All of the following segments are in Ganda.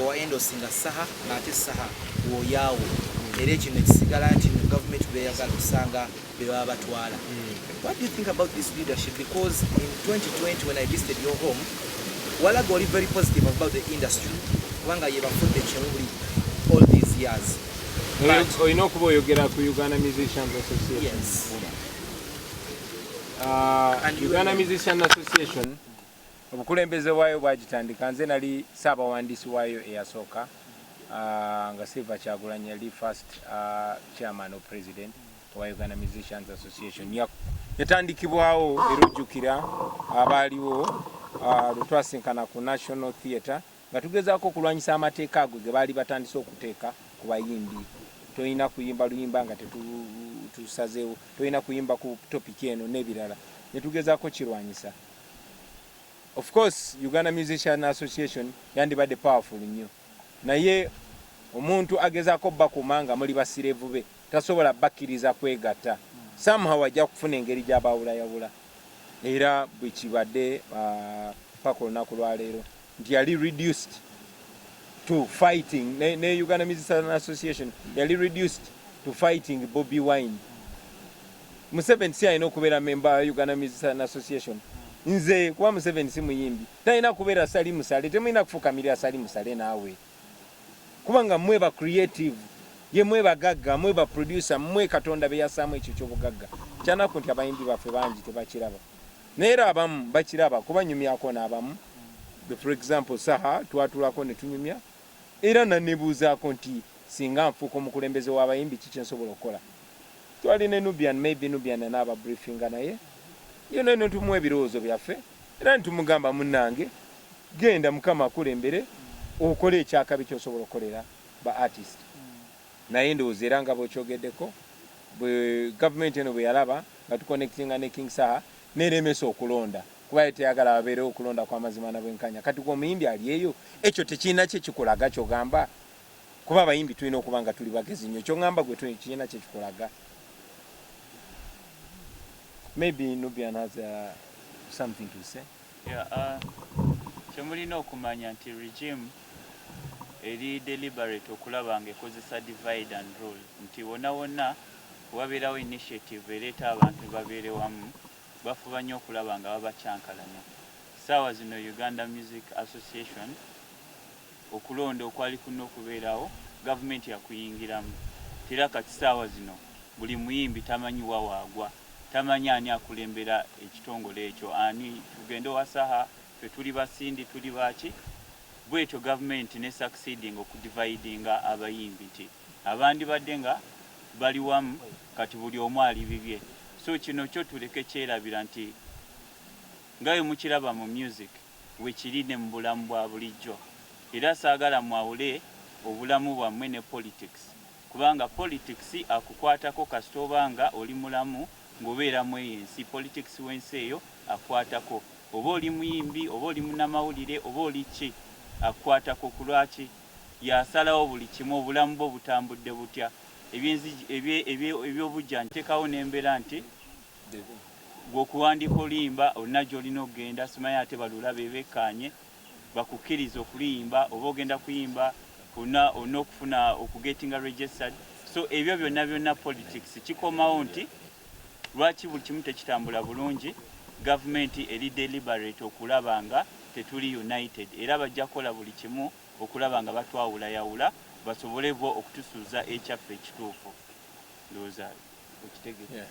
Wa endorsinga Saha, ng'ate Saha w'oyaawo, era ekino ekisigala nti no gavumenti beyagala osanga be baba batwala. What do you think about this leadership? Because in 2020, when I visited your home, walaga oli very positive about the industry, kubanga ye bafudde kyemuli all these years. Olina okuba oyogera ku Uganda Musicians Association? Yes. And Uganda UMA. Musician Association, obukulembeze bwayo bwagitandika nze, nali saabawandiisi waayo eyasooka, nga Silver Kyagulanyi yali first chairman or president wa Uganda Musicians Association. Yatandikibwawo era ojjukira abaaliwo, lwe twasinkana ku National Theatre nga tugezaako okulwanyisa amateeka ago ge baali batandise okuteeka ku bayimbi: tolina kuyimba luyimba nga tetusazeewo, tolina kuyimba ku topic eno n'ebirala, ne tugezaako kirwanyisa. Of course, Uganda Musician Association yandibadde powerful nnyo, naye omuntu agezaako bakuuma nga muli basirevu be tasobola bakkiriza kwegatta. Somehow ajja kufuna engeri gy'abawulayawula, era bwe kibadde paka olunaku lwaleero nti yali reduced to fighting ne Uganda Musician Association yali reduced to fighting Bobi Wine. Museveni si alina okubeera member wa Uganda Musician Association? Nze kuba Museveni si muyimbi, talina kubeera. Sali musale, temulina kufukamirira Sali musale naawe, kubanga mmwe ba creative, ye mwe bagagga, mwe ba producer, mmwe Katonda be yassaamu ekyo ky'obugagga. Kyanaku nti abayimbi baffe bangi tebakiraba, naye era abamu bakiraba kubanyumyako n'abamu. For example, Saha twatulako ne tunyumya, era nanebuuzaako nti singa nfuuka omukulembeze w'abayimbi, kiki nsobola okukola? Twali ne Nubian, maybe Nubian anaaba briefinga, naye yona ne tumuwa ebirowoozo byaffe era netumugamba, "Munnange, genda, Mukama akulembere, okole ekyakabi kyosobola okukolera ba artist." Naye ndowooza era nga bwekyogeddeko, bwe gavumenti eno bwe yalaba nga tuconnectinga ne King Saha, neremesa okulonda, kuba ye teyagala babeerewo okulonda kw'amazima na bwenkanya. Kati gwe omuyimbi ali eyo, ekyo tekirina kye kikulaga kyogamba? Kuba abayimbi tulina okuba nga tuli bagezi nnyo. Kyoŋŋamba gwe kirina kye kikulaga? Maybe Nubian has something to say. Yeah, kyemulina okumanya nti regime eri deliberate okulaba nga ekozesa divide and rule, nti wonna wonna wabeerawo initiative ereeta abantu babeere wamu, bafuba nnyo okulaba nga babakyankalanya. Saawa zino Uganda Music Association, okulonda okwali kulina okubeerawo, gavumenti yakuyingiramu. Era kati saawa zino buli muyimbi tamanyi wa waagwa, tamanyi ani akulembera ekitongole ekyo, ani tugende owa Saha, ffe tuli basindi, tuli baki. Bwetyo gavumenti ne succeeding okudividinga abayimbi, nti abandibadde nga bali wamu kati buli omu ali bibye. So kino kyo tuleke kyerabira nti nga bwe mukiraba mu music, wekiri ne mu bulamu bwa bulijjo. Era saagala mwawule obulamu bwammwe ne politics, kubanga politics akukwatako kasita oba nga oli mulamu ng'obeera mu eyo ensi. Politics w'ensi eyo akukwatako, oba oli muyimbi, oba oli munnamawulire, oba oli ki, akukwatako. Ku lwaki yasalawo buli kimu, obulamu bwo butambudde butya, ebyobujja ntekawo n'embeera nti gweokuwandiika oluyimba olina gy'olina okugenda, simanyi ate balula bebekkaanye bakukkiriza okuluyimba, oba ogenda kuyimba olina okufuna okugetinga registered. So ebyo byonna byonna politics kikomawo nti lwaki buli kimu tekitambula bulungi. Gavumenti eri deliberate okulaba nga tetuli united, era bajja kukola buli kimu okulaba nga batwawulayawula basobole bo okutusuuza ekyaffe ekituufu. Ndowooza okitegedde.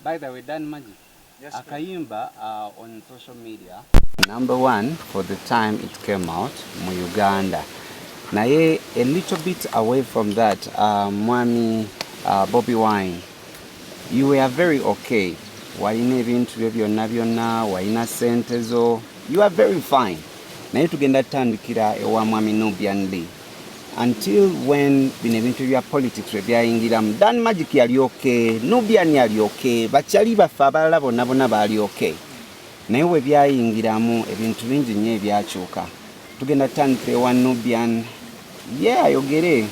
By the way, Dan Magic, akayimba on social media, number one for the time it came out mu Uganda. Naye a little bit away from that, Mwami Bobby Wine, you were very okay. Walina ebintu byo byonna byonna, walina sente zo, you are very fine. Naye tugenda tutandikira ewa Mwami Nubian Lee. Until when bino ebintu bya politics bwe byayingiramu, Dan Magic yali okay, Nubian yali okay, bakyali baffe abalala bonna bonna baali okay. Naye bwe byayingiramu, ebintu bingi nnyo ebyakyuka. Tugenda tutandikira ewa Nubian, ye ayogere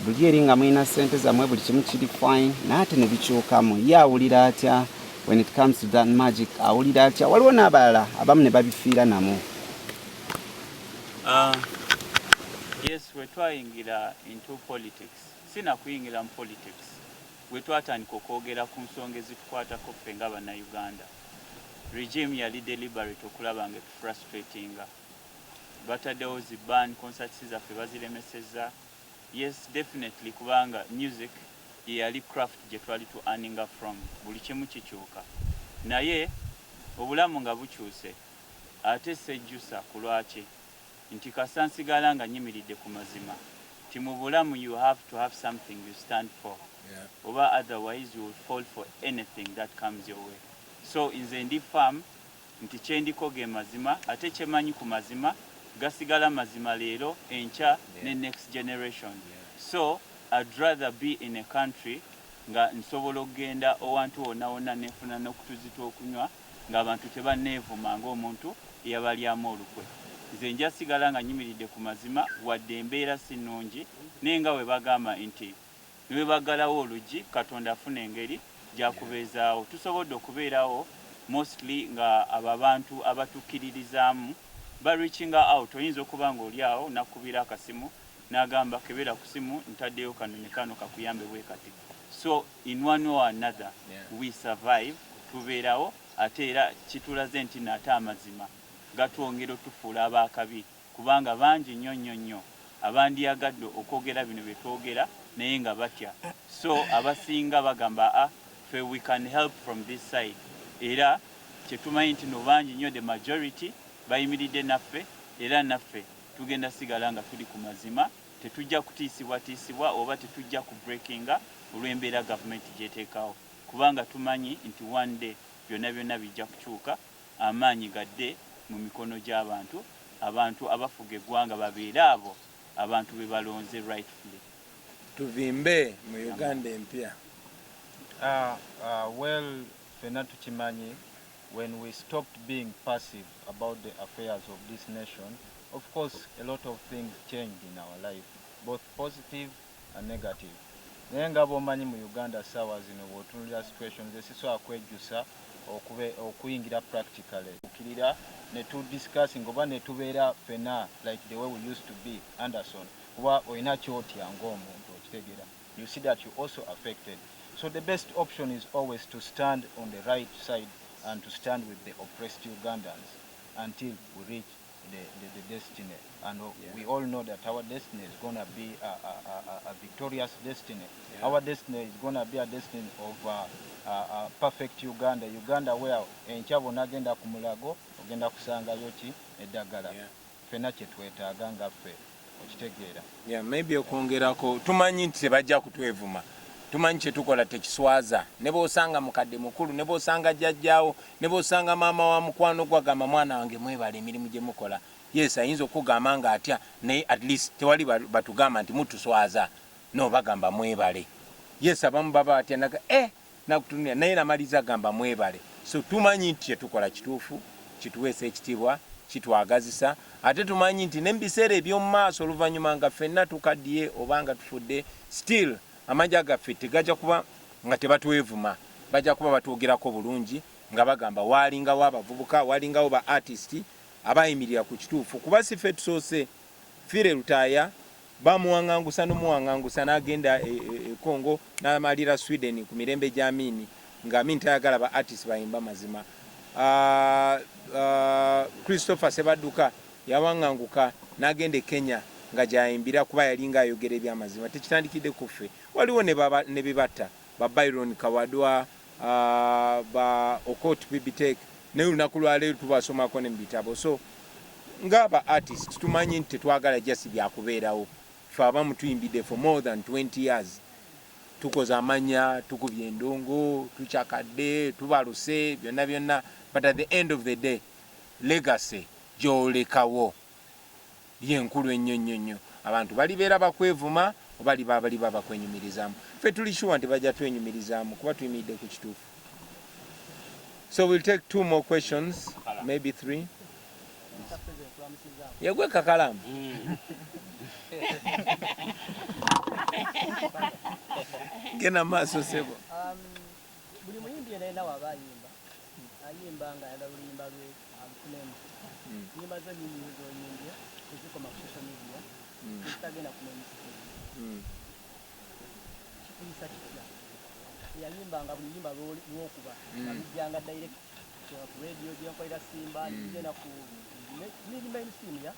buli eri nga mulina sente zammwe, buli kimu kiri fine, naye ate ne bikyukamu. Ye awulira atya when it comes to Dan Magic? Awulira atya? Waliwo n'abalala abamu ne babifiira namu. Yes, we twayingira into politics, sina kuyingira mu politics, we twatandika okwogera ku nsonga ezitukwatako ffe nga Bannayuganda, regime yali deliberate okulaba nga etufrustratinga. Bataddewo zi ban, concerts zaffe baziremesezza. Yes, definitely, kubanga music ye yali craft gye twali tu earninga from. Buli kimu kikyuka, naye obulamu nga bukyuse, ate sejjusa ku lwaki nti kasa nsigala nga nyimiridde ku mazima, nti mu bulamu you have to have something you stand for, oba otherwise you will fall for anything that comes your way. So nze ndi firm nti kyendiko ge mazima, ate kyemanyi ku mazima gasigala mazima leero, enkya ne next generation. So I'd rather be in a country nga nsobola okugenda owantu wonna wonna nenfuna n'okutuzi tw'okunywa ng'abantu tebanneevuma ng'omuntu eyabalyamu olukwe. Nze njasigala nga nyimiridde ku mazima, wadde embeera si nnungi, naye nga bwe bagamba nti ne bwe baggalawo oluggi, Katonda afuna engeri gy'akubeezaawo. Tusobodde okubeerawo mostly nga abo abantu abatukkiririzaamu ba reaching out. Oyinza okuba nga oli awo nakubira akasimu n'agamba, "Kebera ku simu, ntaddeyo kano ne kano kakuyambe bwe kati." So in one or another we survive, tubeerawo. Ate era kitulaze nti naate amazima gatwongera otufuula abakabi, kubanga bangi nnyo nnyo nnyo abandiyagadde okwogera bino bye twogera, naye nga batya. So abasinga bagamba, "A ffe we can help from this side." Era kyetumanyi nti no bangi nnyo, the majority bayimiridde naffe, era naffe tugenda sigala nga tuli ku mazima. Tetujja kutiisibwatiisibwa oba tetujja ku breakinga olw'embeera gavumenti gyeteekawo, kubanga tumanyi nti one day byonna byonna bijja kukyuka, amaanyi gadde mu mikono gy'abantu, abantu abafuga eggwanga babeere abo abantu be balonze rightfully. Tuvimbe mu Uganda empya. Well, ffenna tukimanyi, when we stopped being passive about the affairs of this nation, of course a lot of things changed in our life, both positive and negative. Naye nga bw'omanyi, mu Uganda saawa zino bw'otunulira situation, ze sisobola kwejjusa okuyingira practically okirira ne tu discussing oba ne tubeera ffenna like the way we used to be, Anderson, kuba olina kyotya ng'omuntu okitegeera. You see that you also affected. So the best option is always to stand on the right side and to stand with the oppressed Ugandans until we reach the destiny. And we all know that our destiny is going to be a victorious destiny. Our destiny is going to be a destiny of perfect Uganda. Uganda where enkya bw'onaagenda ku Mulago ogenda kusangayo ki? Eddagala. Ffenna kye twetaaga nga ffe, okitegeera. Yeah, maybe okwongerako, tumanyi nti tebajja kutwevuma. Tumanyi kyetukola tekiswaza. Ne bwosanga mukadde mukulu, ne bwosanga jjajjaawo, ne bwosanga maama wa mukwano gwagamba, "Mwana wange, mwebala emirimu gye mukola." Yes, ayinza okugamba nga atya, naye at least tewali batugamba nti mutuswaza. No, bagamba mwebale. Yes, abamu baba batya naga nakutunulira, naye namaliza agamba mwebale. So tumanyi nti kyetukola kituufu, kituweesa ekitiibwa, kitwagazisa. Ate tumanyi nti ne mu biseera eby'omu maaso, oluvannyuma nga ffenna tukaddiye oba nga tufudde, still amanja gaffe tegajja kuba nga tebatwevuma. Bajja kuba batwogerako bulungi nga bagamba waalingawo abavubuka, waalingawo ba artist abayimirira ku kituufu. Kuba si ffe tusoose. Philly Lutaaya bamuwaŋŋangusa n'omuwaŋŋangusa n'agenda e Congo, n'amalira Sweden ku mirembe gya Amini, nga Amini tayagala ba artist bayimba mazima. Christopher Sebadduka yawaŋŋanguka n'agenda e Kenya nga gyayimbira, kuba yalinga ayogera ebyamazima. Tekitandikidde ku ffe. Waliwo ne bebatta ba Byron Kawadwa, ba Okot P'Bitek, naye olunaku lwaleero tubasomako ne mu bitabo. So ng'aba artist tumanyi nti tetwagala just byakubeerawo. Fe abamu tuyimbidde for more than 20 years, tukoze amanya, tukubye endongo, tukyakadde, tubaluse, byonna byonna, but at the end of the day legacy gyolekawo yenkulu ennyo nnyo nnyo. Abantu balibeera bakwevuma oba liba baliba bakwenyumirizaamu. Ffe tuli sure nti bajja twenyumirizaamu kuba tuyimiridde ku kituufu. So we'll take two more questions, maybe three. Yegwe kakalamu. Genda maaso, sebo. Buli muyimbi yena yena waba ayimba, ayimba nga ayagala oluyimba lwe alufunemu. Nyimba zo nyingi zoyimbye tezikoma ku social media. Tagenda ku mainstream. Kikuyisa kitya? Yayimbanga buli luyimba lwokuba nga lujjanga direct ku radio gyenkolera Simba, genda ku mini mainstream ya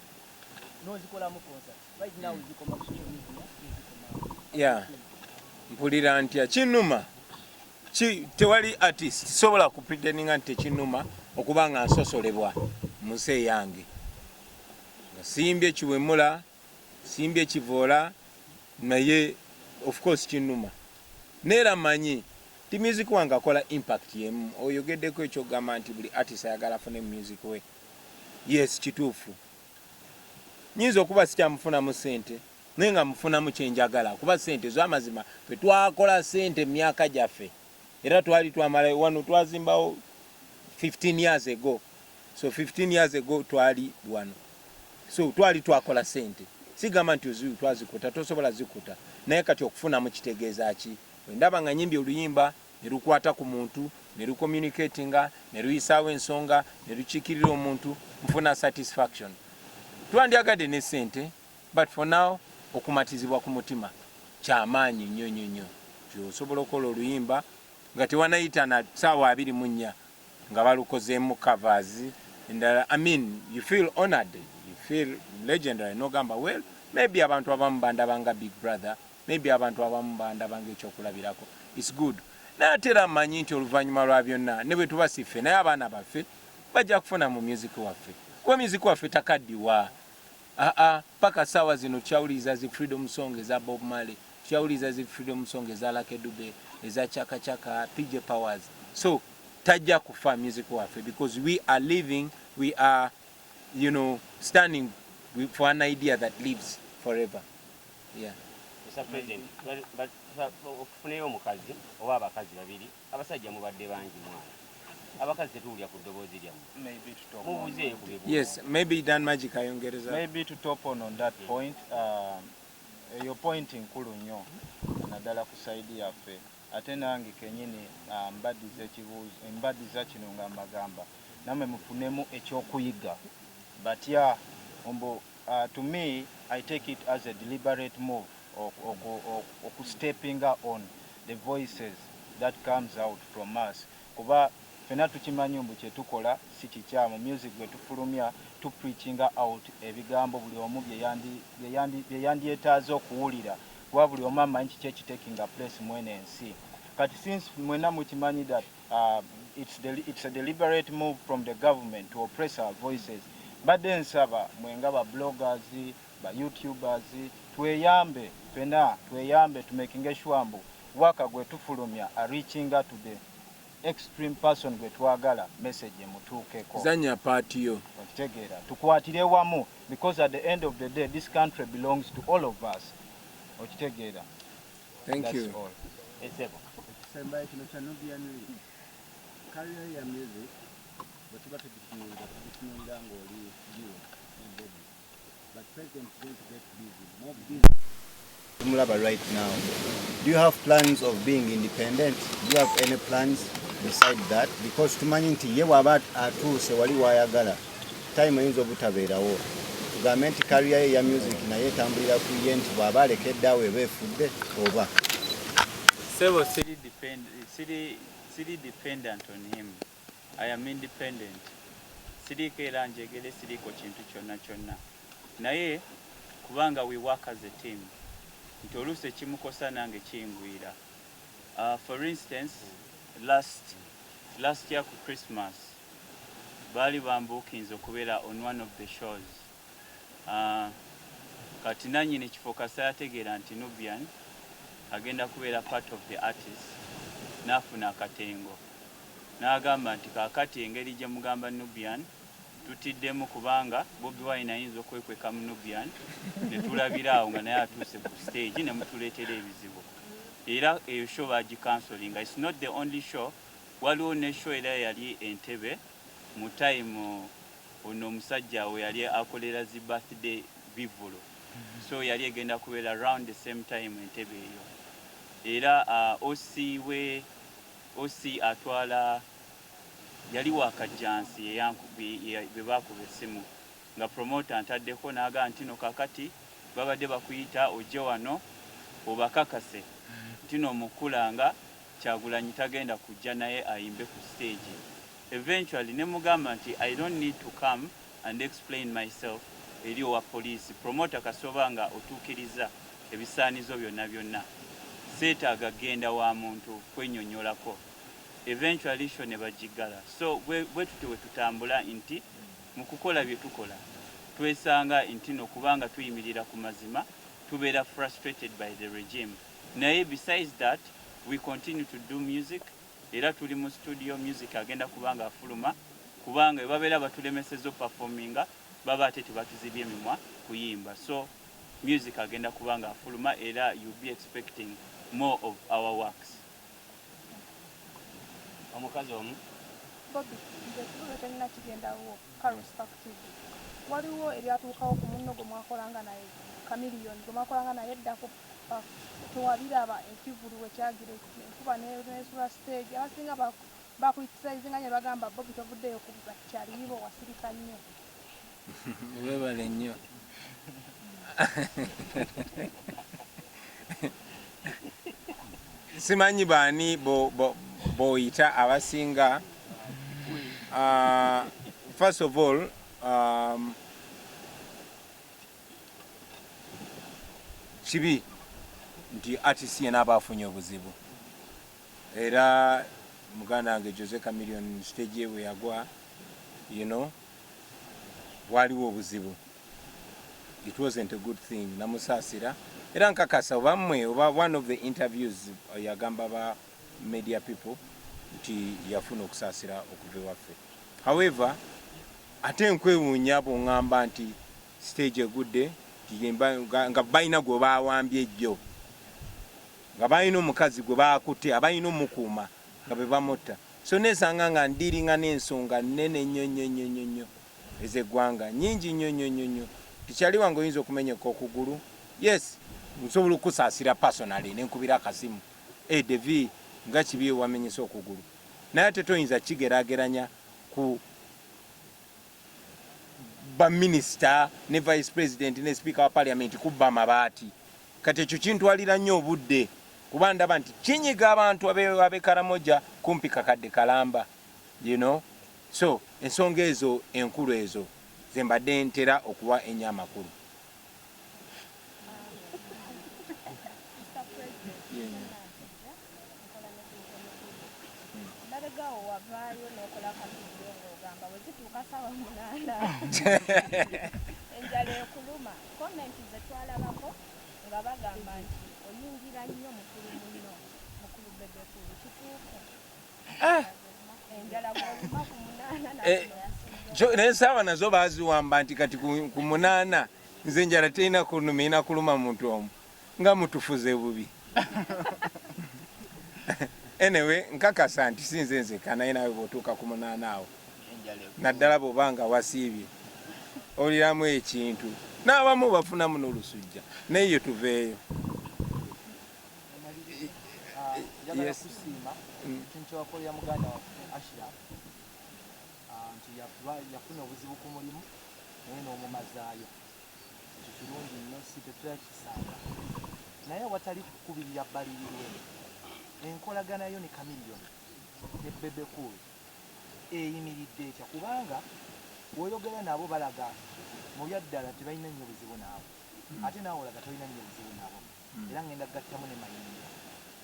nozikolamu concert. Right now zikoma ku social media, zikoma. Yeah, mpulira ntya? Kinuma. Tewali artist sobola kupretendinga nti tekinuma okuba nga nsosolebwa mu nsi eyange, nga simbye kiwemula, simbye kivoola, naye of course kinuma. Neera manyi ti music wange akola impact yemu. Oyogeddeko ekyogamba nti buli artist ayagala afune music we. Yes, kituufu. Nyinza okuba sikyamufunamu sente, naye nga mufunamu kyenjagala, kuba sente ez'amazima fe twakola sente mu myaka gyaffe, era twali twamala wano, twazimbawo 15 years ago. So 15 years ago twali wano, so twali twakola sente. Sigamba nti twazikuta, tosobola zikuta, naye kati okufunamu kitegeeza ki? Bwe nga nyimbye oluyimba ne lukwata ku muntu, ne lucommunicatinga, ne luyisaawo ensonga, ne lukiikirira omuntu, nfuna satisfaction. Twandyagadde ne sente, but for now okumatizibwa ku mutima kyamaanyi nnyo nnyo nnyo. Osobola okukola oluyimba nga tewanayita na saawa 24 nga balukozeemu covers endala. I mean, you feel honored, you feel legendary, nogamba, well, maybe abantu abamu bandabanga big brother, maybe abantu abamu bandabanga ekyokulabirako. It's good. Naye ate era mmanyi nti oluvannyuma lwa byonna, ne bwe tuba siffe, naye abaana baffe bajja kufuna mu music waffe, kuba music waffe takaddiwa. Aa, paka saawa zino tukyawuliriza zi freedom song eza Bob Marley, tukyawuliriza zi freedom song eza Lucky Dube, eza Chaka Chaka, PJ Powers. So tajja kufa music waffe, because we are living, we are standing for an idea that lives forever, yeah. Mr. President, okufuneyo omukazi oba abakazi babiri, abasajja mubadde bangi mwana. Abakazi tetuwulira ku ddoboozi lyammwe. Maybe to talk on, Mubuuzeeyo ku bibuuzo. Yes, maybe Dan Magic ayongereza. Maybe to top on that point, eyo point nkulu nnyo, naddala ku side yaffe. Ate nange kenyini mbaddiza ekibuuzo, mbaddiza kino nga mbagamba nammwe mufunemu ekyokuyiga. But yeah, mbu to me I take it as a deliberate move okusteppinga on the voices that comes out from us, kuba fena tukimanyi mbu kyetukola si kikyamu. Music gwe tufulumya, tupreachinga out ebigambo buli omu bye yandyetaaze okuwulira, kuba buli omu amanyi kiki ekitakinga place mwene ensi kati. Since mwena mukimanyi that it's a deliberate move from the government to oppress our voices, mbadde nsaba mwenga ba bloggers, ba youtubers, tweyambe fena, tweyambe tumakinge sure mbu waka gwe tufulumya areachinga to the extreme person gwe twagala message emutuukeko. Zanya part yo. Okitegeera? Tukwatire wamu, because at the end of the day this country belongs to all of us. Okitegeera? Thank That's you. all. Esebo. Ekisembayo kino kya Nubian Li. Career ya music bwe tuba tugitunuulira, tugitunuulira ng'oli duo ne Bobi, but president is going to get busy, more busy tumulaba right now. Do you have plans of being independent? Do you have any plans beside that? Because tumanyi nti ye bw'aba atuuse wali wayagala, time eyinza obutabeerawo. Tugambe nti career ye ya music naye etambulira ku ye, nti bw'aba alekedde awo eba efudde, oba? Sebo, siri dependent on him. I am independent. Siriiko era njegere, siriiko kintu kyonna kyonna. Naye kubanga we work as a team, nti oluusi ekimukosa nange kingwira. For instance, last year ku Christmas baali bambuukinze okubeera on one of the shows. Kati nannyini kifo kasa yategeera nti Nubian agenda kubeera part of the artist, n'afuna akatengo n'agamba nti kaakati engeri gye mugamba Nubian tutiddemu, kubanga Bobi Wine ayinza okwekweka mu Nubian ne tulabira awo nga naye atuuse ku stage ne mutuleetera ebizibu. Era eyo show bagicancelinga. It's not the only show, waliwo ne show era yali Entebe mu time ono omusajja we yali akolera zi birthday bivulo, so yali egenda kubeera around the same time Entebe eyo. Era OC we, OC atwala yali wakajjansi, bwe bakuba essimu nga promoter ntaddeko n'agamba nti no kakati Babadde bakuyita ojje wano obakakase nti n'omukulanga Kyagulanyi tagenda kujja naye ayimbe ku stage. Eventually ne mugamba nti I don't need to come and explain myself eri owa poliisi. Promoter kasoba nga otuukiriza ebisaanizo byonna byonna, seetaaga genda wa muntu kwenyonyolako. Eventually show ne bagiggala. So bwe tutyo bwe tutambula nti mu kukola bye tukola twesanga ntino kubanga tuyimirira ku mazima tubeera frustrated by the regime. Naye besides that we continue to do music era tuli mu studio, music agenda kubanga afuluma kubanga webabeera batulemesezza operforminga baba ate tebatuzibye emimwa kuyimba, so music agenda kubanga afuluma era you be expecting more of our works. Omukazi omu. Bobi, nze ekibuuzo kyennina kigendawo Carol Spark TV. Waliwo ebyatuukawo ku munno gwe mwakolanga naye Chameleone gwe mwakolanga naye eddako tewabiraba ekivvulu bwe kyagira enkuba n'esula stage abasinga bakucriticizinga nnyo bagamba Bobi tovuddeyo kubuza kyaliibo wasirika nnyo. Webale nnyo. Simanyi baani boyita abasinga. First of all, kibi nti artist yena aba afunye obuzibu, era muganda wange Jose Chameleone stage ye bwe yagwa, waliwo obuzibu. It wasn't a good thing. Namusaasira era nkakasa oba mmwe oba one of the interviews yagamba ba media people nti yafuna okusaasira okuva ewaffe. However, ate nkwewuunya bw'oŋŋamba nti stage egudde nga balina gwe bawambye ejjo, nga balina omukazi gwe bakutte abalina omukuuma nga be bamutta. So nesanga nga ndiringa n'ensonga nnene nnyo nnyo nnyo nnyo nnyo ez'eggwanga nnyingi nnyo nnyo nnyo nnyo. Tikyali wange oyinza okumenyeka okugulu, yes, nsobola okukusaasira personally nenkubira akasimu, hey, Devi, nga kibi wamenyese okugulu, naye ate toyinza kigeraageranya ku baminisita ne vice president ne speaker wa parliament kubba amabaati. Kati ekyo kintwalira nnyo obudde kuba ndaba nti kinyiga abantu ab'e Karamoja kumpi kakadde kalamba. So ensonga ezo enkulu ezo ze mbadde ntera okuwa ennyo amakulu. Mabegawo wavaayo n'okola akavidiyo ng'ogamba bwe zituuka 8:00 enjala ekuluma. Comment ze twalabako nga bagamba nti oyingira nnyo mukulu munno mukulu Bebe Cool, kituufu? Enjala bw'oluma ku 8:00. N'ensaawa nazo baaziwamba nti kati ku 8:00 nze enjala terina kunuma, erina kuluma muntu omu nga mutufuze bubi. Anyway, nkakasa nti si nze nzekka, naye naawe bw'otuuka ku 8:00 awo naddala bw'oba nga wasiibye oliramu ekintu, n'abamu bafunamu n'olusujja, naye yo tuveeyo. Njagala kusiima ekintu kyewakolera muganda waffe Ashraf, nti yafuna obuzibu ku mulimu naye n'omumazaayo. Ekyo kirungi nnyo, si tetulakisanga, naye awatali kukubirira bbalirirwe enkolagana yo ne Chameleone ne Bebe Cool eyimiridde etya? Kubanga bw'oyogera nabo balaga mu byaddala tebalina nnyo buzibu naawe, ate naawe olaga tolina nnyo buzibu nabo. Era ngenda gattamu ne Mayinja,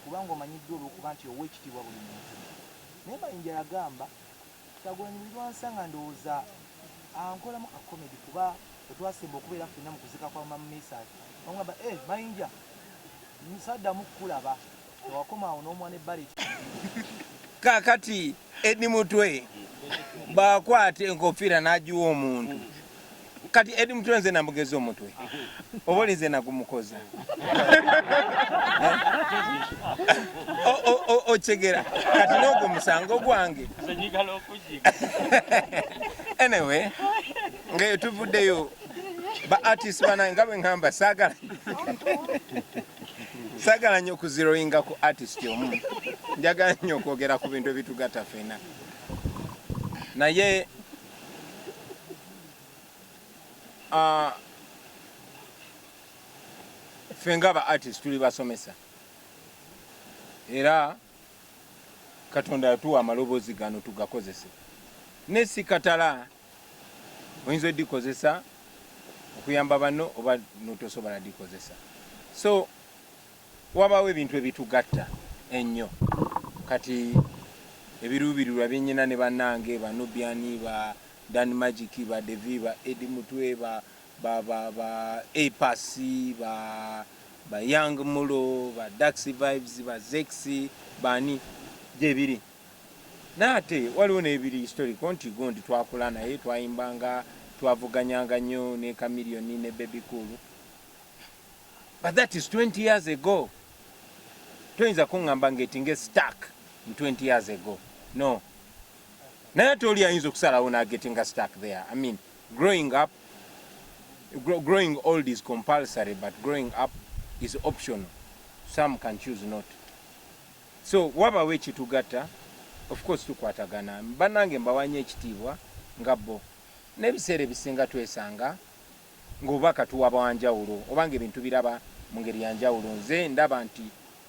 kubanga omanyiddwa olw'okuba nti owa ekitiibwa buli muntu, naye Mayinja yagamba Kyagulanyi buli lwansanga ndowooza ankolamu ka comedy, kuba wetwasemba okubeera ffenna mu kuzika kwa Mama Mesach bamugamba Mayinja saddamu kukulaba, tewakoma awo n'omuwa ne bbalet. Kaakati Eddie Mutwe bw'akwata enkofiira n'agiwa omuntu, kati Eddie Mutwe nze namugeza omutwe oba oli nze nagumukoza okyegera kati n'ogwo musango gwange. Anyway, ngaeyo tuvuddeyo ba artist banange nga bwe ŋŋamba saagala nnyo okuzeroinga ku artist omu, njagala nnyo okwogera ku bintu ebitugatta ffena, naye Ffe nga ba artist tuli basomesa, era Katonda yatuwa amaloboozi gano tugakozese. Ne si katala, oyinza odikozesa okuyamba banno oba notosobola dikozesa. So wabaawo ebintu ebitugatta ennyo. Kati ebiruubirirwa byenyina ne bannange ba Nubian, ba Dan Magic, ba Devi, ba Eddie Mutwe, ba A-Pass, ba Young Mulo, ba Dax Vibes, ba Zex, bani gyebiri. Naye ate waliwo n'ebiri historical nti gundi twakula naye, twayimbanga, twavuganyanga nnyo ne Chameleone ne Bebe Cool, but that is 20 years ago. Toyinza kuŋŋamba ngetinge stuck in 20 years ago, no. Naye ate oli ayinza okusalawo n'agetinga stuck there. I mean, growing up, growing old is compulsory, but growing up is optional. Some can choose not. So wabawo ekitugatta, of course tukwatagana. Bannange mbawanye ekitiibwa nga bo, n'ebiseera ebisinga twesanga ng'obubaka tuwaba wanjawulo obanga ebintu biraba mu ngeri ya njawulo. Nze ndaba nti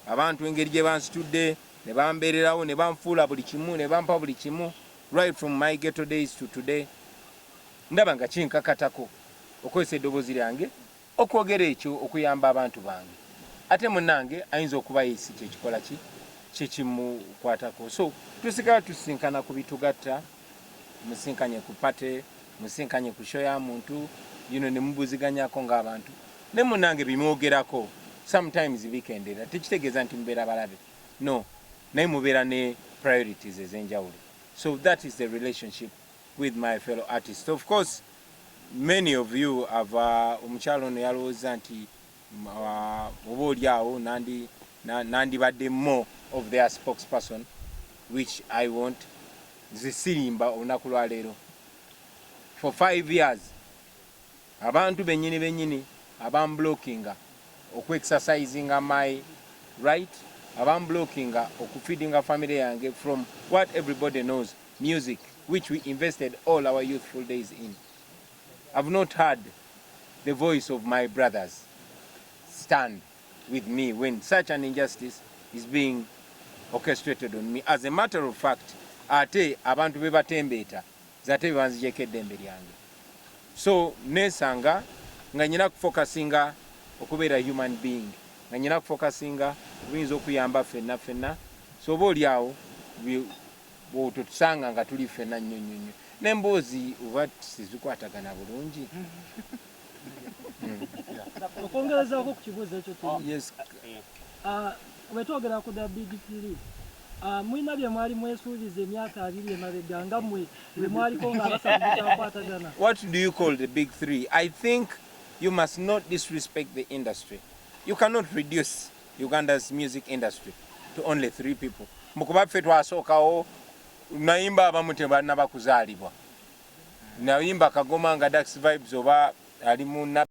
abantu engeri gye bansitudde ne bambeererawo ne banfuula buli kimu ne bampa buli kimu, right from my ghetto days to today, ndaba nga kinkakatako okozesa eddoboozi lyange okwogera ekyo okuyamba abantu bange. Ate munnange ayinza okuba yesi kyekikola ki kyekimukwatako. So tusigala tusinkana ku bitugatta, musinkanye ku party, musinkanye ku show ya muntu ne mubuziganyako ng'abantu ne munnange bimwogerako sometimes bikendera. Tekitegeeza nti mubeera balabe, no, naye mubeera ne priorities ez'enjawulo. So that is the relationship with my fellow artists. Of course, many of you have omukyalo ono yalowooza nti oba oli awo nandibadde more of their spokesperson, which I won't. Nze sirimba. Olunaku lwaleero, for 5 years, abantu bennyini bennyini abamblockinga okuexercisinga my right, abamblockinga okufeedinga family yange from what everybody knows, music, which we invested all our youthful days in, I've not heard the voice of my brothers stand with me when such an injustice is being orchestrated on me. As a matter of fact, ate abantu be batembeeta zate bebanzigyeko eddembe lyange. So nesanga nga nyina kufocusinga okubeera human being, nga nyina kufocusinga obuyinza okuyamba ffenna ffenna. So oba oli awo totusanga nga tuli ffenna nnyo nnyo nnyo n'emboozi oba sizikwatagana bulungi. Okwongerezaako ku kibuuzo ekyo kiri, Yes. Bwe twogera ku the big three, mulina bye mwali mwesuubiza emyaka 20 emabega nga mmwe bwe mwaliko nga abasatu mukyakwatagana? What do you call the big three? I think you must not disrespect the industry. You cannot reduce Uganda's music industry to only three people. Mukuba ffe twasookawo, nayimba abamu tebannaba kuzaalibwa. Nayimba Kagoma nga Dax Vibes oba ali mu